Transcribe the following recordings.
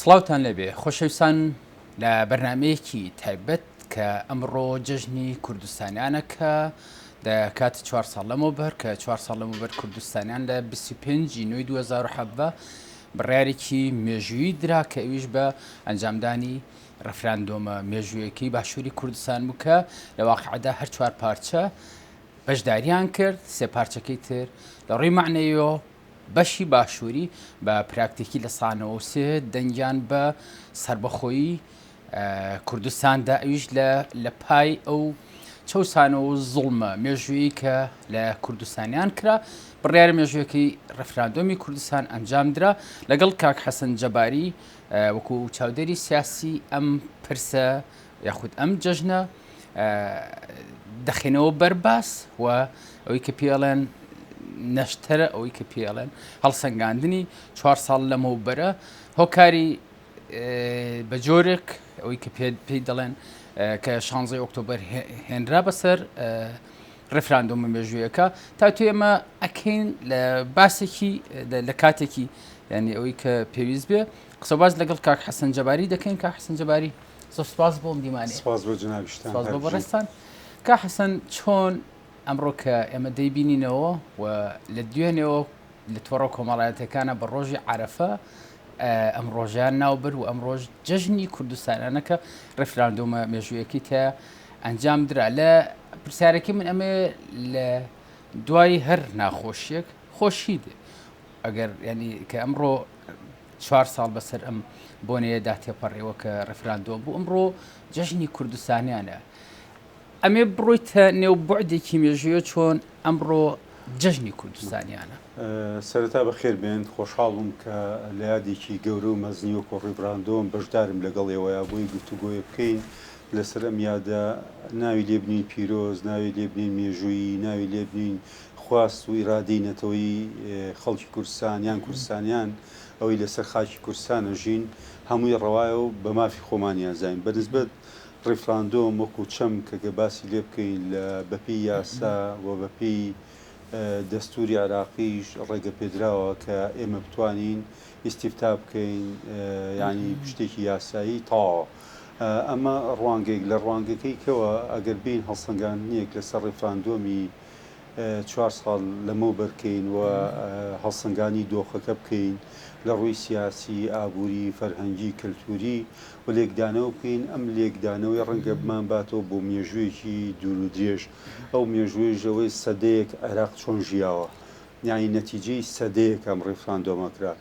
سڵاوتان لێبێ خۆشەویستان لە بەرنمەیەکی تایبەت کە ئەمڕۆ جەژنی کوردستانیانە کە دەکات چوار ساڵ لەمەوبەر کە چوار ساڵ لەمەوبەر کوردستانیان لە 25 نوێی 2017 بڕیارێکی مێژوویی درا کە ئەویش بە ئەنجامدانی ڕفراندۆمە مێژوویەکەی باشووری کوردستان بوو کە لە واقعدا هەر چوار پارچە بەشداریان کرد، سێ پارچەکەی تر لە ڕووی مەعنەویەوە بەشی باشووری بە پراکتیکی 93% دەنگیان بە سەربەخۆیی کوردستان دا، ئەویش لە لە پای ئەو چەوسانەوە و زوڵمە مێژوویی کە لە کوردستانیان کرا. بڕیارە مێژوویەکەی ڕفراندۆمی کوردستان ئەنجام درا. لەگەڵ کاک حەسەن جەباری وەکو چاودێری سیاسی ئەم پرسە یاخود ئەم جەژنە دەخێنەوە بەرباس و ئەوەی کە پێڵێن نەشتەرە ئەوەی کە پێڵێن هەڵسەنگاندنی چوار ساڵ لەمەوبەرە هۆکاری بە جۆرێک ئەوەی کە پێی دەڵێن کە شانزەی ئۆکتۆبەر هێنرا بەسەر ڕفراندۆمە مێژوویەکە تا تو ئێمە ئەکەین لە باسێکی لە کاتێکی ینی ئەوەی کە پێویست بێ قسە باز لەگەڵ کاک حەسەن جەباری دەکەین کاک حەسەن جەباری زۆر سپاس بۆم دیمانەیە. سپاس بۆ جەنابیشتان. سپاس بۆ بەڕێزتان. کاک حەسەن چۆن ئەمڕۆ کە ئێمە دەیبینینەوە و لە دوێنێەوە لە تۆڕە کۆمەڵایەتەکانە بە ڕۆژی عەرەفە ئەم ڕۆژیان ناوبرد و ئەم ڕۆژ جەژنی کوردستانانە کە ڕفراندۆمە مێژوویەکەی تیا ئەنجام درا لە پرسیارەکەی من ئەمێ لە دوای هەر ناخۆشیەک خۆشی دێ ئەگەر ینی کە ئەمڕۆ چوار ساڵ بەسەر ئەم بۆنەیەدا تێپەڕیوە کە ڕیفراندۆم بوو، ئەمڕۆ جەژنی کوردستانیانە. ئەمێ بڕۆیتە نێو بوعدێکی مێژوویە چۆن ئەمڕۆ جەژنی کوردستانیانە؟ سەرەتا بەخێر بێن، خۆشحاڵ بووم کە لە یادێکی گەورە و مەزنی وەکو ڕیفراندۆم بەشدارم لەگەڵ ئێوەیا بۆی گفتوگۆیە بکەین لەسەر ئەم یادە، ناوی لێ بنین پیرۆز، ناوی لێ بنین مێژوویی، ناوی لێ بنین خواست و ئیرادەی نەتەوەیی خەڵکی کوردستان یان کوردستانیان ئەوەی لەسەر خاکی کوردستان ئەژین هەمووی ڕەوایە و بە مافی خۆمانی ئەزانین بە نسبەت ڕیفراندۆم وەکو چەمک گەر باسی لێ بکەین لە بەپێی یاسا و بەپێی دەستوری عێراقیش ڕێگە پێدراوە کە ئێمە بتوانین ئیستیفتا بکەین یانی شتێکی یاسایی تەواوە ئەمە ڕوانگەیەک لە ڕوانگەکەی کەوە ئەگەر بێین هەڵسەنگاندنێک لەسەر ڕیفراندۆمی چوار ساڵ لەمەوبەر بکەین و هەڵسەنگانی دۆخەکە بکەین لە ڕووی سیاسی، ئابووری، فەرهەنگی، کەلتووری و لێکدانەوە بکەین، ئەم لێکدانەوەی ڕەنگە بمانباتەوە بۆ مێژوویەکی دوور و درێژ، ئەو مێژووەیش ئەوەی سەدەیەک عێراق چۆن ژیاوە، یانی نەتیجەی سەدەیەک ئەم ڕیفراندۆمە کرا.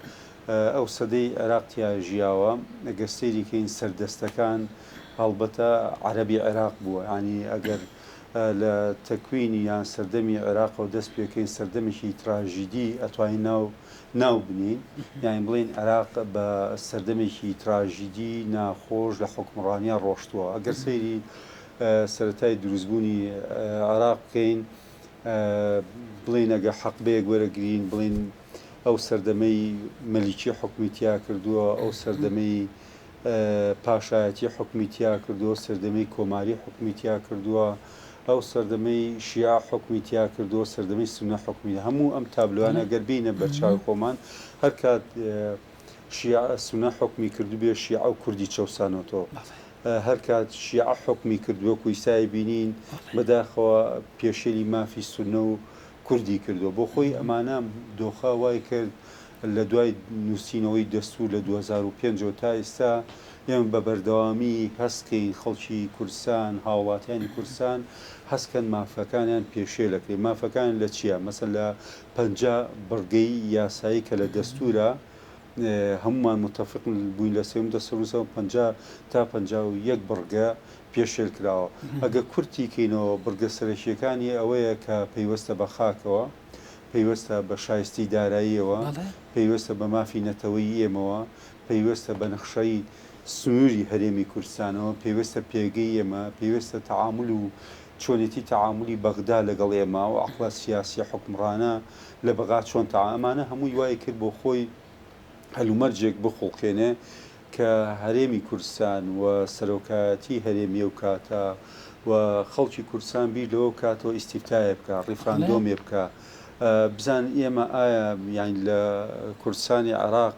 ئەو سەدەی عێراق تیا ژیاوە، ئەگەر سەیری کەین سەردەستەکان هەڵبەتە عەرەبی عێراق بووە، یانی ئەگەر لە تەکوینی یان سەردەمی عێراقەوە دەست پێکەین سەردەمێکی تراژیدی ئەتوانین ناو ناو بنێین یانی بڵێین عێراق بە سەردەمێکی تراژیدی ناخۆش لە حوکمڕانیا ڕۆشتووە ئەگەر سەیری سەرەتای دروستبوونی عێراق بکەین بڵێین ئەگەر حەقبەیەک وەرەگرین بڵێین ئەو سەردەمەی مەلیکی حوکمی تیا کردووە ئەو سەردەمەی پاشایەتی حوکمی تیا کردووە، سەردەمی کۆماری حوکمی تیا کردووە، ئەو سەردەمەی شیعە حوکمی تیا کردووە، سەردەمی سوننە حوکمی، هەموو ئەم تابلۆیانە گەر بێینە بەرچاوی خۆمان هەر کات شیعە سوننە حوکمی کردبێ شیعە و کوردی چەوسانۆتەوە، هەر کات شیعە حوکمی کردووە کویسای بینین بەداخەوە پێشێلی مافی سوننە و کوردی کردووە، بۆ خۆی ئەمانە دۆخە وای کرد لە دوای نووسینەوەی دەستوور لە 2005 ەوە تا ئیستا ئێمە بە بەردەوامی هەست کەین خەڵکی کوردستان، هاوڵاتیانی کوردستان هەست کەن مافەکانیان پێشێل ئەکرێ. مافەکانیان لە چییە؟ مەسەلەن لە 50 بڕگەی یاسایی کە لە دەستوورە هەموومان موتەفیق بووین لەسەر ئەم دەستوور 50 تا 51 بڕگە پێشێل کراوە. ئەگەر کورتی کەینەوە بڕگە سەرەکییەکانی ئەوەیە کە پەیوەستە بە خاکەوە، پەیوەستە بە شایستەی داراییەوە، پەیوەستە بە مافی نەتەوەیی ئێمەوە، پەیوەستە بە نەخشەی سنووری هەرێمی کوردستانەوە، پەیوەستە پێگەی ئێمە، پەیوەستە تەعامول و چۆنێتی تەعامولی بەغدا لەگەڵ ئێمە، ئەو عەقڵە سیاسیە حوکمڕانە لە بەغا چۆن تەعا ئەمانە هەمووی وای کرد بۆ خۆی هەلومەرجێک بخوڵقێنێ کە هەرێمی کوردستان و سەرۆکایەتی هەرێمی ئەو کاتە و خەڵکی کوردستان بیر لەوە بکاتەوە ئیستیفتایێ بکا، ڕیفراندۆمێ بکا، بزانن ئێمە ئایا یانی لە کوردستانی عێراق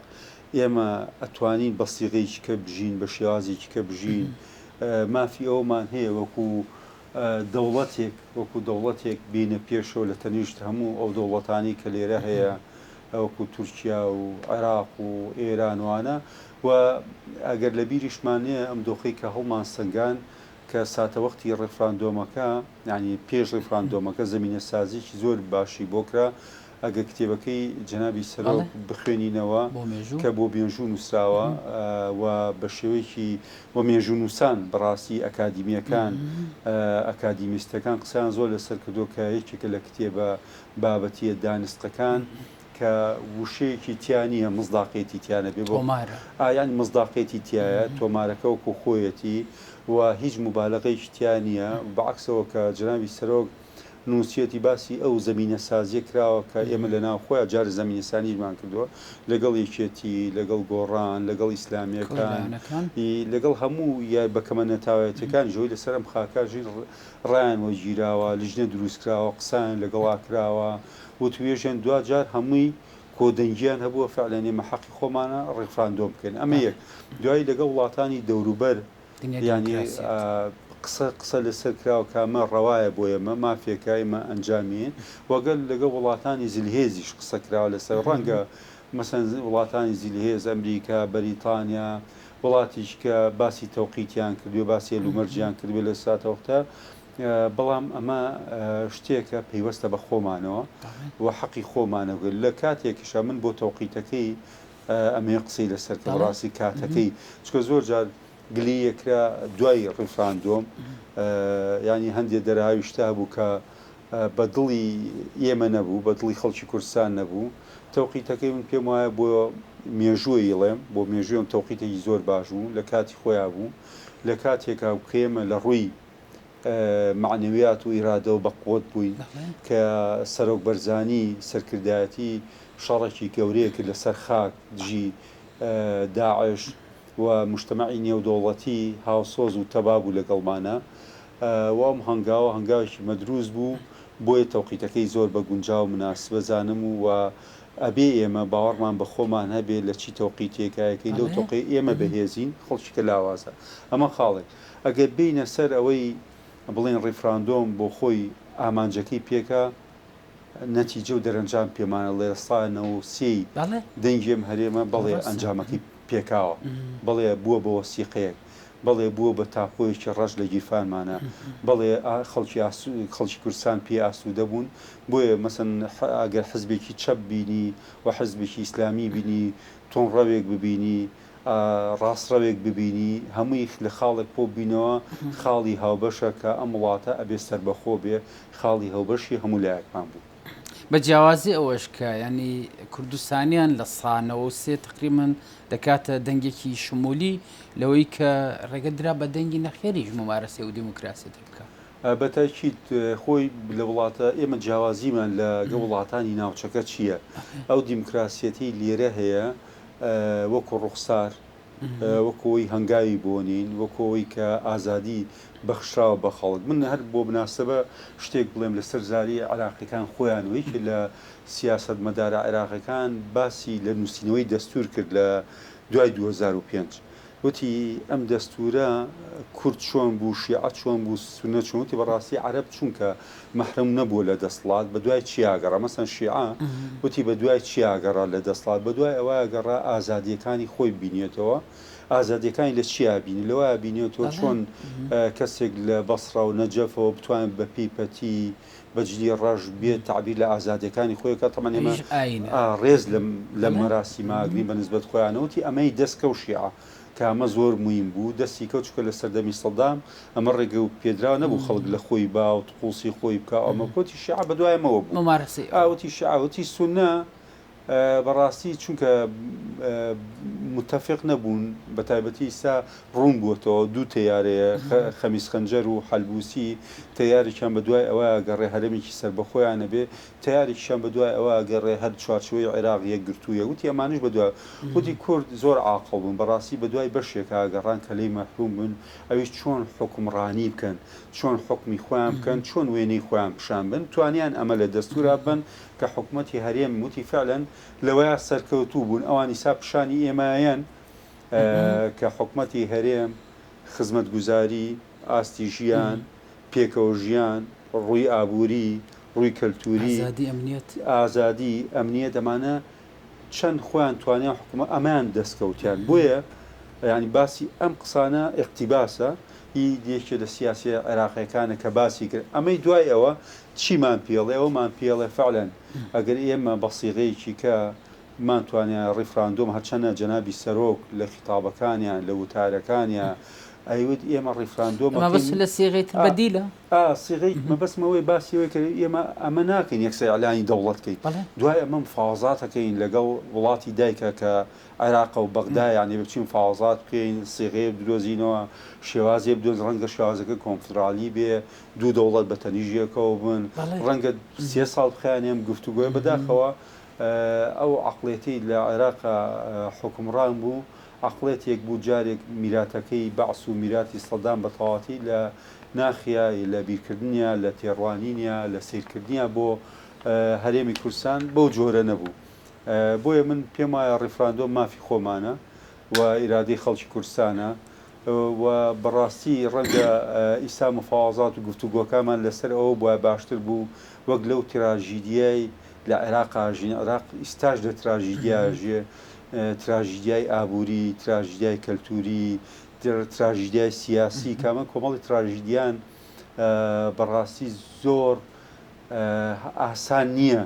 ئێمە ئەتوانین بە سیغەیەکی کە بژین، بە شێوازێکی کە بژین، مافی ئەوەمان هەیە وەکو دەوڵەتێک وەکو دەوڵەتێک بێینە پێشەوە لە تەنیشت هەموو ئەو دەوڵەتانەی کە لێرە هەیە وەکو تورکیا و عێراق و ئێران وانە و ئەگەر لە بیریشمان نێ ئەم دۆخەی کە هەڵمان سەنگان کە ساتەوەختی ڕیفراندۆمەکە یانی پێش ڕیفراندۆمەکە زەمینەسازیی زۆر باشی بۆ کرا ئەگەر کتێبەکەی جەنابی سەرۆک بخوێنینەوە کە بۆ مێژوو نووسراوە و بە شێوەیەکی و مێژوونووسان بەڕاستی ئەکادیمییەکان ئەکادیمیستەکان قسەیان زۆر لەسەر کردووە کە یەکێکە لە کتێبە بابەتییە دانستەکان کە وشەیەکی تیا نییە مزداقیەتی تیا نەبێ بۆ یانی مزداقیەتی تیایە تۆمارەکە وەکو خۆیەتی و هیچ موبالەغەیەکی تیا نییە بەعەکسەوە کە جەنابی سەرۆک نووسیەتی باسی ئەو زەمینەسازیە کراوە کە ئێمە لە ناو خۆیان جار زەمینەسانیمان کردووە لەگەڵ یەکێتی لەگەڵ گۆڕان لەگەڵ ئیسلامیەکان لەگەڵ هەموو یای بەکەمە نەتاوایەتەکان ژۆی لەسەر ئەم خاکە ژین ڕایان وەرگیراوە لیژنە دروستکراوە قسەیان لەگەڵا کراوە وتوێژیان دواجار هەمووی کۆدەنگیان هەبووە فعلەن ئێمە حەقی خۆمانە ڕیفراندۆم بکەین ئەمە یەک دوایی لەگەڵ وڵاتانی دەوروبەر یانی قسە قسە لەسەر کراوە کە ئەمە ڕەوایە بۆ ئێمە مافێکە ئێمە ئەنجامین وەگەل لەگەڵ وڵاتانی زلهێزیش قسە کراوە لەسەر ڕەنگە مەسەن وڵاتانی زلهێز ئەمریکا بەریتانیا وڵاتیش کە باسی تەوقیتیان کردوێ باسی هەلومەرجیان کردوێ لە ساتەوەختە بەڵام ئەمە شتێکە پەیوەستە بە خۆمانەوە و حەقی خۆمانە لە کاتێکیشا من بۆ تەوقیتەکەی ئەمەوێ قسەی لەسەر کەم ڕاستی کاتەکەی چکە زۆر جار گلیەکرا دوای ڕیفراندۆم ینی هەندێ دەرهاویشتە هەبوو کە بە دڵی ئێمە نەبوو بە دڵی خەڵکی کوردستان نەبوو تەوقیتەکەی من پێم وایە بۆ مێژووی ڵێم بۆ مێژووم تەوقیتێکی زۆر باش بوو لە کاتی خۆیان بوو لە کاتێکا کە ئێمە لە ڕووی مەعنەویات و ئیرادەوە بەقوەت بووین کە سەرۆک بەرزانی سەرکردایەتی شەڕێکی گەورەیە کرد لەسەر خاک دژی داعش و موجتەمەعی نێودەوڵەتی هاوسۆز و تەبا بوو لەگەڵمانا و ئەم هەنگاوە هەنگاوێکی مەدروس بوو بۆیە تەوقیتەکەی زۆر بە گونجاو و مناسبە زانم و ئەبێ ئێمە باوەڕمان بە خۆمان هەبێ لە چی تەوقیتێکایەکەی لەو تەوقەی ئێمە بەهێزین خەڵکیکە لاوازە ئەمە خاڵێک ئەگەر بێینە سەر ئەوەی بڵێین ڕیفراندۆم بۆ خۆی ئامانجەکەی پێکا، نەتیجە و دەرەنجام پێمان ئەڵێ 93% ی دەنگی ئەم هەرێمە بەڵێ ئەنجامەکەی پێکاوە، بەڵێ بووە بە وەسیقەیەک، بەڵێ بووە بە تاپۆیەکی ڕەش لە گیرفانمانا، بەڵێ خەڵکی خەڵکی کوردستان پێی ئاسوودە بوون، بۆیە مەسەن ئەگەر حزبێکی چەپ بینی و حزبێکی ئیسلامی بینی، توندڕەوێک ببینی، ڕاستڕەوێک ببینی هەمووی لە خاڵێک کۆببینەوە خاڵی هاوبەشە کە ئەم وڵاتە ئەبێ سەربەخۆ بێ خاڵی هەوبەشی هەموو لایەکمان بوو. بە جیاوازی ئەوەش کە یانی کوردستانیان 93% تقریبا دەکاتە دەنگێکی شمولی لەوەی کە ڕێگە درا بە دەنگی نەخێریش مومارەسەی و دیموکراسیەتە بکا. بە تاکید خۆی لە وڵاتە ئێمە جیاوازیمان لە گە وڵاتانی ناوچەکە چییە؟ ئەو دیموکراسیەتەی لێرە هەیە وەکو ڕوخسار، وەکو ئەوەی هەنگاوی بۆ نین، وەکو ئەوەی کە ئازادی بەخشراوە بە خەڵک. من هەر بۆ مناسەبە شتێک بڵێم لەسەر زاری عێراقیەکان خۆیان و یەکێ لە سیاسەتمەدارە عێراقیەکان باسی لە نووسینەوەی دەستوور کرد لە دوای 2005. وتی ئەم دەستوورە کورد چۆن بوو، شیعە چۆن بوو، سوننە چۆن، وتی بەڕاستی عەرەب چونکە مەحرەم نەبووە لە دەسڵات بەدوای چیا گەڕا، مەسەن شیعە وتی بەدوای چیا گەڕا لە دەسڵات، بەدوای ئەوەیا گەڕا ئازادییەکانی خۆی ببینێتەوە، ئازادییەکانی لە چیا بینی، لەوەیا بینێتەوە چۆن کەسێک لە بەسڕە و نەجەفەوە بتوانێت بە پێی پەتی بە جلی ڕەش بێت تەعبیر لە ئازادیەکانی خۆی بکات تەبعەن ئێمە ڕێز لەم مەراسیمە ئەگرین بە نسبەت خۆیانەوە وتی ئەمەی دەست کەوت شیعە کە ئەمە زۆر مویم بوو دەستی کەوت چونکە لە سەردەمی سەدام ئەمە ڕێگە پێدراو نەبوو خەڵک لە خۆی با و تقوسی خۆی بکا ئەمە وتی شیعە بەدوای ئەمەوە بوو وتی شیعە وتی سوننە بەڕاستی چونکە موتەفیق نەبوون بەتایبەتی ئیستا ڕوون بووەتەوە دوو تەیارەیە خەمیس خەنجەر و حەلبوسی تەیارێکیان بەدوای ئەوە گەڕێ هەرێمێکی سەربەخۆیان هەبێ تەیارێکیشیان بەدوای ئەوە گەڕێ هەر چوارچێوەی عێراق یەکگرتوویە وتی ئەمانیش بەدوای وتی کورد زۆر عاقڵ بوون بەڕاستی بەدوای بەشێکا گەڕان کە لێی مەحروم بن ئەویش چۆن حوکمڕانی بکەن چۆن حوکمی خۆیان بکەن چۆن وێنەی خۆیان پیشان بن توانیان ئەمە لە دەستورا ببەن کە حکومەتی هەرێم وتی فعلا. لەوەیا سەرکەوتوو بوون ئەوان ئیسا پیشانی ئێمەیەن کە حکومەتی هەرێم خزمەتگوزاری، ئاستی ژیان، پێکەوە ژیان، ڕووی ئابووری، ڕووی کەلتووری، ئازادی، ئەمنیەت. ئازادی، ئەمنیەت ئەمانە چەند خۆیان توانیان حکومەت ئەمەیان دەستکەوتیان بۆیە یانی باسی ئەم قسانە ئیقتیباسە هی یەکێ لە سیاسیە عێراقیەکانە کە باسی کرد ئەمەی دوای ئەوە چیمان پێڵێ ئەوەمان پێڵێ فعلەن ئەگەر ئێمە بە سیغەیەکی کە بمانتوانیایە ڕیفراندۆم هەرچەنە جەنابی سەرۆک لە خیتابەکانیا لە وتارەکانیا ئەیوت ئێمە ڕیفراندۆم مەبەست ئەکەین لە سیغەی تر ئا بەدیلە؟ ئا سیغەی مەبەستم ئەوەیە باسی ئەوەی کە ئێمە ئەمە ناکەین یەکسەر ئیعلانی دەوڵەت کەین بەڵێ. دوای ئەمە مفاوەزات ئەکەین لەگەڵ وڵاتی دایکە کە عێراقە و بەغدا یانی بچین مفاوەزات بکەین سیغەیە بدۆزینەوە شێوازێ بدۆز ڕەنگە شێوازەکە کۆنفدرالی بێ دوو دەوڵەت بە تەنیشت یەکەوە بن بەڵێ. ڕەنگە سێ ساڵ بخایەنێ ئەم گفتوگۆیە بەداخەوە ئەو عەقڵێتەی لە عێراقا حوکمڕان بوو، عەقڵێتێک بوو جارێک میراتەکەی بەعس و میراتی سەدام بە تەواوەتی لە ناخیا، لە بیرکردنیا، لە تێڕوانینیا، لە سەیرکردنیا بۆ هەرێمی کوردستان بەو جۆرە نەبوو. بۆیە من پێم وایە ڕیفراندۆم مافی خۆمانە و ئیرادەی خەڵکی کوردستانە و بەڕاستی ڕەنگە ئیستا مفاوەزات و گفتوگۆکانمان لەسەر ئەوە بوایە باشتر بوو وەک لەو تراژیدیای لە عێراقا ئەژین، عێراق ئیستاش لە تراژیدیا ئەژیێ، تراژیدیای ئابووری، تراژیدیای کەلتووری، تراژیدیای سیاسی، کە ئەمە کۆمەڵی تراژیدیان بەڕاستی زۆر ئاسان نییە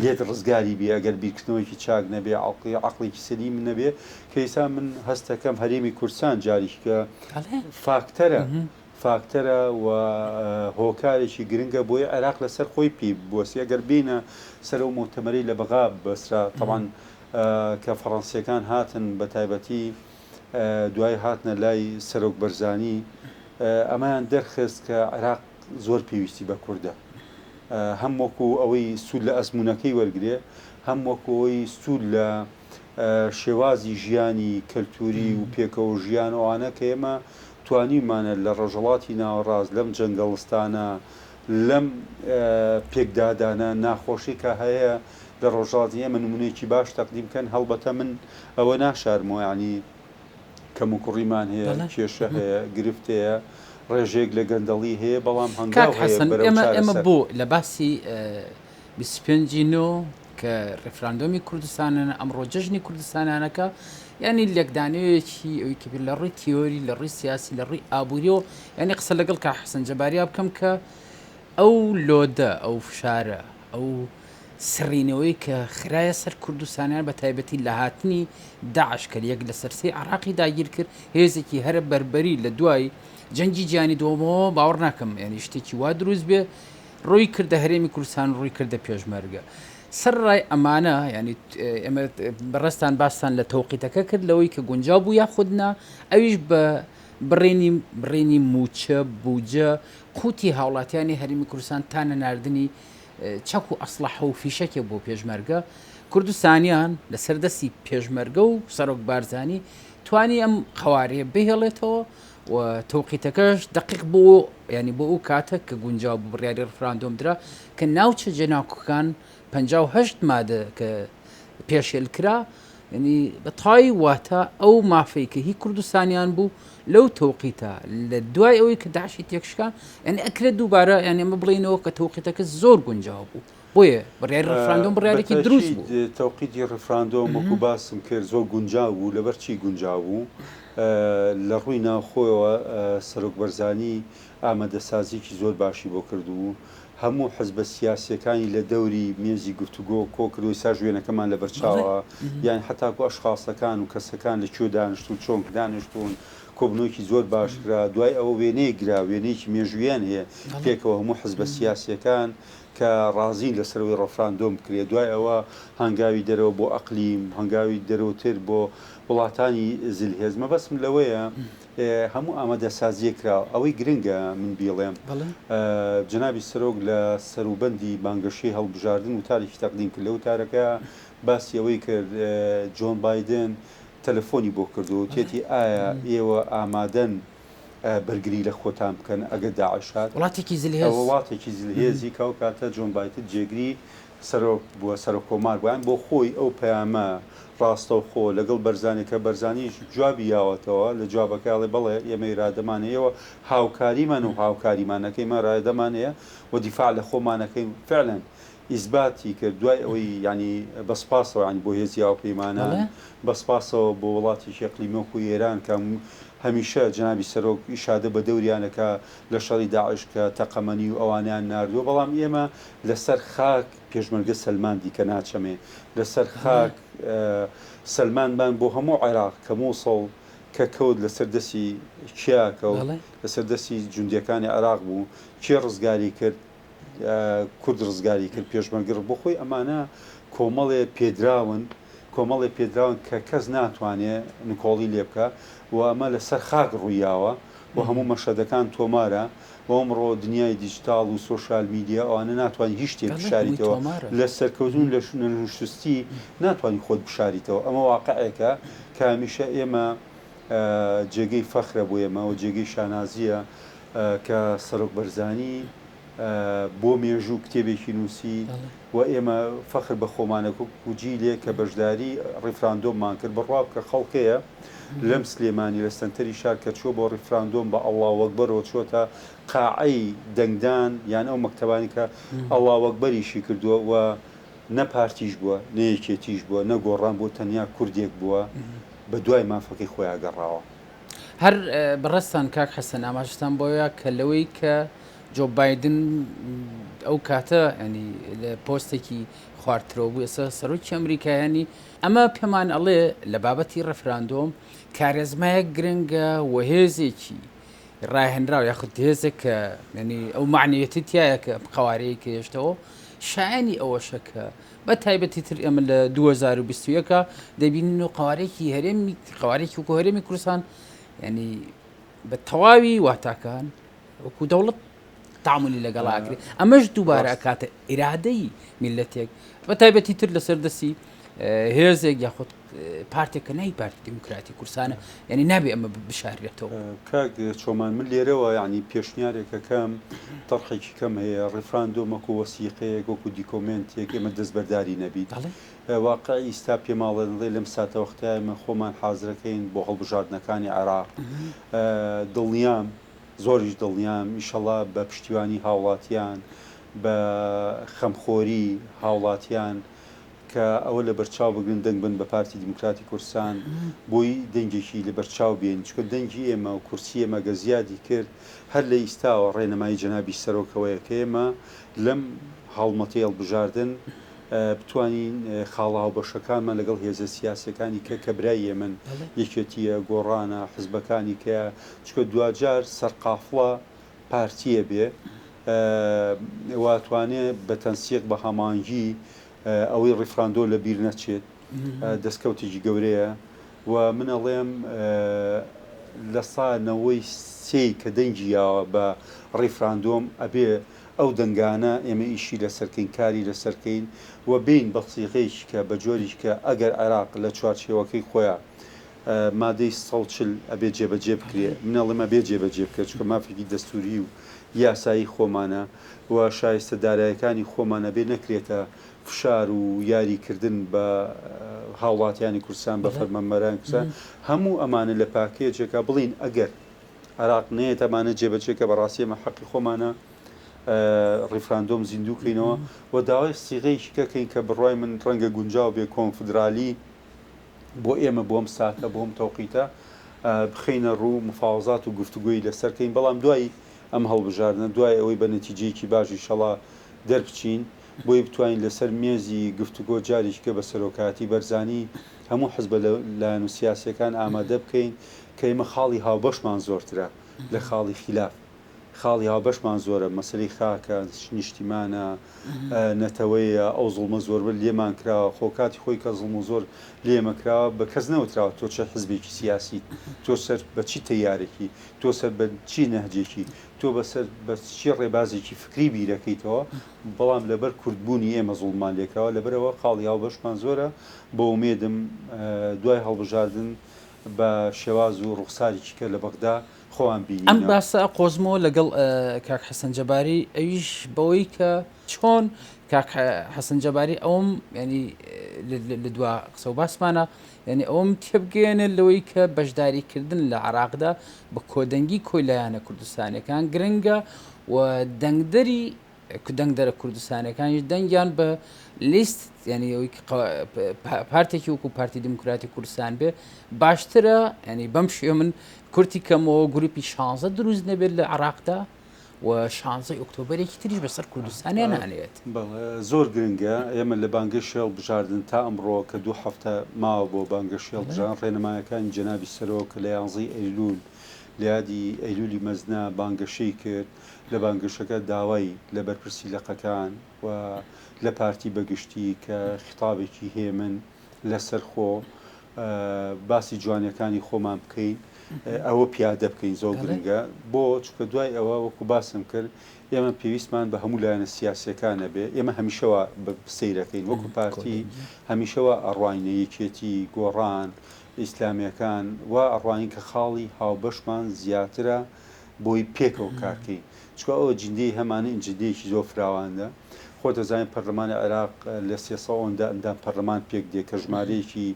لێت ڕزگاری بێ ئەگەر بیرکردنەوەیەکی چاک نەبێ، عەقڵی عەقڵێکی سەلیم نەبێ، کە ئیستا من هەستەکەم هەرێمی کوردستان جارێکیکە فاکتەرە فاکتەرە و هۆکارێکی گرنگە بۆی عێراق لەسەر خۆی پێی بوەستێ ئەگەر بێینە سەر ئەو موتەمەرەی لە بەغا بەسترا تەبعەن کە فەڕەنسیەکان هاتن بە تایبەتی دوای هاتنە لای سەرۆک بەرزانی ئەمەیان دەرخست کە عێراق زۆر پێویستی بە کوردە هەم وەکو ئەوەی سوود لە ئەزمونەکەی وەرگێ هەم وەکو ئەوەی سوود لە شێوازی ژیانی کەلتوری و پێکەوە ژیان و ئەوانە کە ئێمە توانیومانە لە ڕۆژهەڵاتی ناوەڕاست لەم جەنگەڵستانە لەم پێکدادانە ناخۆشەی کە هەیە لە ڕۆژهەڵاتی ئێمە نمونەیەکی باش تەقدیم کەن هەڵبەتە من ئەوە ناشارمەوە یانی کەموکوڕیمان هەیە کێشە هەیە گرفت هەیە ڕێژەیەک لە گەندەڵی هەیە بەڵام کاک هەنگاو هەیە حەسەن بەرەو ئێمە ئێمە چارەسەر. بۆ لە باسی 25 ی نۆ کە ڕیفراندۆمی کوردستانە ئەمڕۆ جەژنی کوردستانانەکە یعنی لێکدانەوەیەکی ئەوی کە لە ڕووی تیۆری لە ڕووی سیاسی لە ڕووی ئابووریەوە یعنی قسە لەگەڵ کا حەسەن جەباریا بکەم کە ئەو لۆدە ئەو فشارە ئەو سڕینەوەی کە خرایە سەر کوردستانیان بە تایبەتی لە هاتنی داعش کە یەک لەسەر سێی عراقی داگیر کرد هێزێکی هەرە بەربەری لە دوای جەنگی جیهانی دووەمەوە باوەڕ ناکەم یعنی شتێکی وا دروست بێ ڕووی کردە هەرێمی کوردستان و ڕووی کردە پێشمەرگە. سەرەڕای ئەمانە یانی ئێمە بەڕێزتان باستان لە تەوقیتەکە کرد لەوەی کە گونجاو بوو یاخود نا ئەویش بە بڕینی بڕینی مووچە بوجە قوتی هاوڵاتیانی هەرێمی کوردستان تا نەناردنی چەک و ئەسڵەحە و فیشەکێک بۆ پێشمەرگە کوردستانیان لەسەر دەستی پێشمەرگە و سەرۆک بارزانی توانی ئەم قەوارەیە بهێڵێتەوە و تەوقیتەکەش دەقیق بوو یانی بۆ ئەو کاتە کە گونجاو بوو بڕیاری ڕفراندۆم درا کە ناوچە جێناکۆکان 58 مادە کە پێشێل کرا ینی بە تای واتە ئەو مافەی کە هی کوردستانیان بوو لەو تەوقیتە لە دوای ئەوەی کە داعشی تێکشکان یعنی ئەکرێت دووبارە یعنی ئەمە بڵێینەوە کە تەوقیتەکە زۆر گونجاو بوو بۆیە بڕیاری ڕفراندۆم بڕیارێکی دروست بوو. بەتەئکید تەوقیتی ڕیفراندۆم وەکو باسم کرد زۆر گونجاو بوو، لەبەر چی گونجاو بوو؟ لە ڕووی ناوخۆیەوە سەرۆک بەرزانی ئامادەسازیەکی زۆر باشی بۆ کردبوو، هەموو حزبە سیاسیەکانی لە دەوری مێزی گفتوگۆ کۆکردەوە، ئیستاش وێنەکەمان لەبەرچاوە، یان حەتاکو ئەشخاسەکان و کەسەکان لە کوێ دانیشتوون، چۆن دانیشتوون، کۆبوونەوەیەکی زۆر باش کرا، دوای ئەوە وێنەیەک گرا، وێنەیەکی مێژوویان هەیە پێکەوە هەموو حزبە سیاسیەکان کە ڕازین لەسەر ئەوەی ڕفراندۆم بکرێت، دوای ئەوە هەنگاوی دەرەوە بۆ ئەقلیم، هەنگاوی دەرەوەتر بۆ وڵاتانی زلهێز، مەبەستم لەوەیە هەموو ئامادەسازییەک کراوە، ئەوەی گرنگە من بیڵێم جەنابی سەرۆک لە سەروبەندی بانگەشەی هەڵبژاردن وتارێکی تەقدیم کرد، لە وتارەکە باسی ئەوەی کرد جۆن بایدن تەلەفۆنی بۆ کردووە وتیەتی ئایا ئێوە ئامادەن بەرگری لە خۆتان بکەن ئەگەر داعش هات؟ وڵاتێکی زلهێز. وڵاتێکی زلهێزی کە ئەو کاتە جۆن بایدن جێگری سەرۆک بووە، سەرۆک کۆمار بووە، یان بۆ خۆی ئەو پەیامە ڕاستەوخۆ لەگەڵ بەرزانی کە بەرزانیش جوابی یاوەتەوە، لە جوابەکەی ئەڵێ بەڵێ ئێمە ئیرادەمان هەیە و هاوکاریمان و هاوکاریمان ئەکەین، ئێمە ئیرادەمان هەیە و دیفاع لە خۆمان ئەکەین، فعلا ئیسباتی کرد دوای ئەوەی یانی بە سپاسەوە یانی بۆ هێزی هاوپەیمانان، بە سپاسەوە بۆ وڵاتێکی ئەقلیمی وەکوو ئێران کە هەمیشە جەنابی سەرۆک ئیشادە بە دەوریان ئەکا لە شەڕی داعش کە تەقەمەنی و ئەوانەیان ناردووە، بەڵام ئێمە لەسەر خاک پێشمەرگە سەلماندی کە ناچەمێ، لەسەر خاک سەلماندمان بۆ هەموو عێراق کە مووسڵ کە کەوت لەسەر دەستی کیا کەوت، لەسەر دەستی جوندیەکانی عێراق بوو، کێ ڕزگاری کرد؟ کورد ڕزگاری کرد، پێشمەرگە بۆ خۆی ئەمانە کۆمەڵێ پێدراون، کۆمەڵێ پێدراون کە کەس ناتوانێ نکۆڵی لێ بکا و ئەمە لەسەر خاک ڕوویاوە و هەموو مەشهەدەکان تۆمارە و ئەمڕۆ دنیای دیجیتاڵ و سۆشیال میدیا ئەوانە ناتوانانی هیچ شتێک بشاریتەوە لە سەرکەوتن لە نەنوشستی ناتوانانی خۆت بشاریتەوە ئەمە واقعێکە کە هەمیشە ئێمە جێگەی فەخرە بۆ ئێمە و جێگەی شانازییە کە سەرۆک بەرزانی بۆ مێژوو کتێبێکی نووسی و ئێمە فەخر بە خۆمانە وەکو جیلێک کە بەشداری ڕیفراندۆممان کرد، بڕوا بکە خەڵکەیە لەم سلێمانی لە سەنتەری شار کە چووە بۆ ڕیفراندۆم بە ئەڵڵاوەکبەرەوە چووەتە قاعەی دەنگدان یان ئەو مەکتەبانی کە ئەڵڵاوەکبەریشی کردووە و نە پارتیش بووە نە یەکێتیش بووە نە گۆڕان بووە تەنیا کوردێک بووە بە دوای مافەکەی خۆیا گەڕاوە. هەر بەڕێزتان کاک حەسەن ئاماژەتان بۆیە کە لەوەی کە جۆ بایدن ئەو کاتە ینی لە پۆستێکی خوارترەوە بوو ئێستا سەرۆکی ئەمریکایانی ئەمە پێمان ئەڵێ لە بابەتی ڕفراندۆم کارێزمایەک گرنگە و هێزێکی ڕاهێنراو یاخود هێزێک کە ینی ئەو معنیەتی تایە کە قوارەیە کە هێشتەوە شایانی ئەوەشە کە بە تایبەتی تر ئێمە لە 2021 دەبینین و قوارێکی هەرێمی قوارێکی وەکو هەرێمی کوردستان ینی بە تەواوی واتاکان وەکو دەوڵەت تعاملی لەگەڵ ئاکرێ ئەمەش دووبارە ئەکاتە ئیرادەی میلەتێک بە تایبەتی تر لەسەر دەستی هێزێک یاخود پارتێک کە ناوی پارتی دیموکراتی کوردستانە یعنی نابێ ئەمە بشارێتەوە. کاک چۆمان من لێرەوە یعنی پێشنیارێک ئەکەم تەرحێکی کەم هەیە ڕیفراندۆم وەکو وەسیقەیەک وەکو دیکۆمێنتێک ئێمە دەستبەرداری نەبین واقعی ئیستا پێماڵێن ڵێ لەم ساتەوەختە ئێمە خۆمان حازرەکەین بۆ هەڵبژاردنەکانی عێراق دڵنیام زۆریش دڵنیام ئیشەڵا بە پشتیوانی هاوڵاتیان بە خەمخۆری هاوڵاتیان کە ئەوە لەبەرچاو بگرن دەنگ بن بە پارتی دیموکراتی کوردستان بۆی دەنگێکی لەبەرچاو بێن چونکە دەنگی ئێمە و کورسی ئێمە گەر زیادی کرد هەر لە ئیستاوە ڕێنمایی جەنابی سەرۆک ئەوەیە کە ئێمە لەم هەڵمەتەی هەڵبژاردن بتوانین خاڵە هاوبەشەکانمان لەگەڵ هێزە سیاسیەکانی کە کە برای ئێمەن یەکێتیە گۆڕانە حزبەکانی کە چونکە دواجار سەرقافڵە پارتیە بێ و ئەتوانێ بە تەنسیق بە هەمانگی ئەوەی ڕیفراندۆ لە بیر نەچێت دەستکەوتێکی گەورەیە و من ئەڵێم لە سا نەوەی سێی کە دەنگی یاوە بە ڕیفراندۆم ئەبێ ئەو دەنگانە ئێمە ئیشی لەسەرکەین کاری لەسەرکەین و بین بە سیغەیەکی کە بە جۆریش کە ئەگەر عێراق لە چوارچێوەکەی خۆیان مادەی 140 ئەبێ جێبەجێ بکرێ، من ئەڵێم ئەبێ جێبەجێ بکرێ چونکە مافێکی دەستووری و یاسایی خۆمانە و شایستە دارایەکانی خۆمان ئەبێ نەکرێتە فشار و یاری کردن بە هاوڵاتیانی کوردستان بە فەرمانبەرانی کوردستان هەموو ئەمانە لە پاکێجێکا بڵێین ئەگەر عێراق نەیەت ئەمانە جێبەجێ کە بەڕاستی ئێمە حەقی خۆمانە ڕیفراندۆم زیندوو کەینەوە و داوای سیغەیەکی کە کەین کە بڕوای من ڕەنگە گونجاو بێ کۆنفدرالی بۆ ئێمە بۆ ئەم ساتە بۆ ئەم تەوقیتە بخەینە ڕوو مفاوەزات و گفتوگۆی لەسەر کەین بەڵام دوای ئەم هەڵبژاردنە دوای ئەوەی بە نەتیجەیەکی باش ئیشەڵا دەربچین بۆی بتوانین لەسەر مێزی گفتوگۆ جارێکی کە بە سەرۆکایەتی بەرزانی هەموو حزبە لایەن و سیاسیەکان ئامادە بکەین کە ئێمە خاڵی هاوبەشمان زۆرترە لە خاڵی خیلاف. خاڵی هاوبەشمان زۆرە، مەسەلەی خاکە، نیشتیمانە، نەتەوەیە، ئەو زوڵمە زۆربە لێمان کراوە، خۆ کاتی خۆی کە زوڵم و زۆر لێمە کراوە بە کەس نەوتراوە تۆ چ حزبێکی سیاسیت، تۆ سەر بە چی تەیارێکی، تۆ سەر بە چی نەهجێکی، تۆ بە سەر بە چی ڕێبازێکی فکری بیرەکەیتەوە، بەڵام لەبەر کوردبوونی ئێمە زوڵممان لێکراوە، لەبەرئەوە خاڵی هاوبەشمان زۆرە، بە ئومێدم دوای هەڵبژاردن بە شێواز و ڕوخسارێکی کە لە بەغدا. خۆمان ئەم بینینەوە. باسە ئەقۆزمەوە لەگەڵ کاک حەسەن جەباری ئەویش بەوەی کە چۆن کاک حەسەن جەباری ئەوم ینی لە دوا قسە و باسمانە یعنی ئەوم تێبگەێنێت لەوەی کە بەشداریکردن لە عراقدا بە کۆدەنگی کۆی لایەنە کوردستانەکان گرنگە و دەنگدەری دەنگدەرە کوردستانەکانیش دەنگیان بە لیست ینی ئەوی پارتێکی وەکو پارتی دیموکراتی کوردستان بێ باشترە ینی بەم شێ من کورتی کەمەوە گروپی شانزە دروست نەبێت لە عراقدا و شانزەی ئۆکتۆبەرێکی تریش بەسەر کوردستانیان نانێت. بەڵێ زۆر گرنگە ئێمە لە بانگەشەی هەڵبژاردن تا ئەمڕۆ کە دوو هەفتە ماوە بۆ بانگەشەی هەڵبژاردن ڕێنمایەکانی جەنابی سەرۆک کە لە یانزەی ئەیلول لە یادی ئەیلولی مەزنە بانگەشەی کرد لە بانگەشەکە داوای لە بەرپرسی لقەکان و لە پارتی بە گشتی کە خیتابێکی هێمن لەسەرخۆ باسی جوانیەکانی خۆمان بکەین ئەوە پیادە بکەین زۆر گرنگە بۆ چونکە دوای ئەوە وەکو باسم کرد ئێمە پێویستمان بە هەموو لایەنە سیاسیەکانە بێ ئێمە هەمیشەوە سەیرەکەین وەکو پارتی هەمیشەوە ئەڕواینە یەکێتی گۆڕان ئیسلامیەکان و ئەڕواین کە خاڵی هاوبەشمان زیاترە بۆی پێکەوە کارکەین چونکە ئەو ئەجندەی هەمانە ئەجندەیەکی زۆر فراوانە خۆت دەزانین پەرلەمانی عێراق لە 300 ئەوەندە ئەندام پەرلەمان پێک دێ کە ژمارەیەکی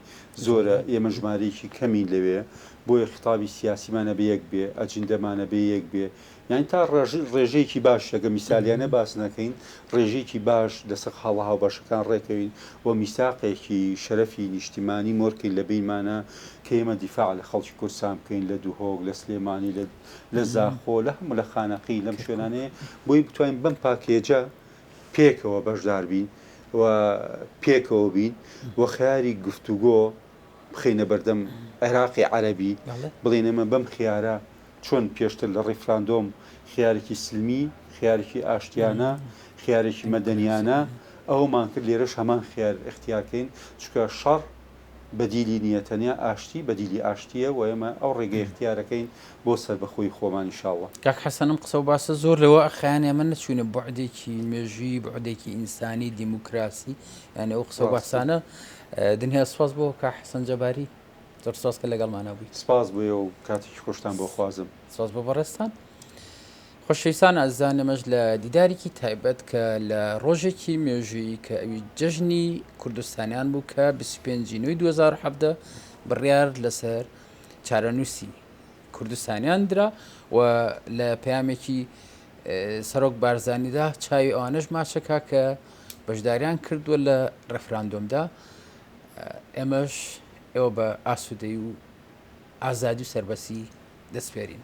زۆرە ئێمە ژمارەیەکی کەمین لەوێ بۆیە خیتابی سیاسیمان ئەبێ یەک بێ ئەجندەمان ئەبێ یەک بێ یانی تا ڕێژەیەکی باش ئەگە میسالیانە باس نەکەین ڕێژەیەکی باش لەسەر خاڵە هاوبەشەکان ڕێکەوین و میساقێکی شەرەفی نیشتیمانی مۆرکەین لە بەینمانا کە ئێمە دیفاع لە خەڵکی کوردستان بکەین لە دهۆک لە سلێمانی لە لە زاخۆ لە هەموو لە خانەقی لەم شوێنانەیە بۆی بتوانین بەم پاکێجە پێکەوە بەشدار بین و پێکەوە بین و خیاری گفتوگۆ بخەینە بەردەم عێراقی عەرەبی بڵێین ئێمە بەم خیارە چۆن پێشتر لە ڕیفراندۆم خیارێکی سلمی، خیارێکی ئاشتیانە، خیارێکی مەدەنیانە ئەوەمان کرد لێرەش هەمان خیار ئیختیار کەین چونکە شەڕ بەدیلی نییە تەنیا ئاشتی بەدیلی ئاشتییە و ئێمە ئەو ڕێگەیە ئیختیارەکەین بۆ سەربەخۆیی خۆمان ان شاء اللە. کاک حەسەن ئەم قسە و باسە زۆر لەوە ئەخایەن ئێمە نەچوینە بوعدێکی مێژوویی بوعدێکی ئینسانی دیموکراسی یانی ئەو قسە و باسانە دنیا سپاس بۆ کاک حەسەن جەباری. زۆر سپاس کە لەگەڵمانا بوویت. سپاس بۆ ئێوە و کاتێکی خۆشتان بۆ خوازم. سپاس بۆ بەڕێزتان. خۆشەویستان ئازیزان ئێمەش لە دیدارێکی تایبەت کە لە ڕۆژێکی مێژوویی کە ئەوی جەژنی کوردستانیان بوو کە 25 نوێی 2017 بڕیار لەسەر چارەنووسی کوردستانیان درا و لە پەیامێکی سەرۆک بارزانیدا چاوی ئەوانەش ماچەکە کە بەشداریان کردووە لە ڕێفراندۆمدا ئێمەش ئێوە بە ئاسوودەی و ئازادی و سەربەستی دەسپێرین.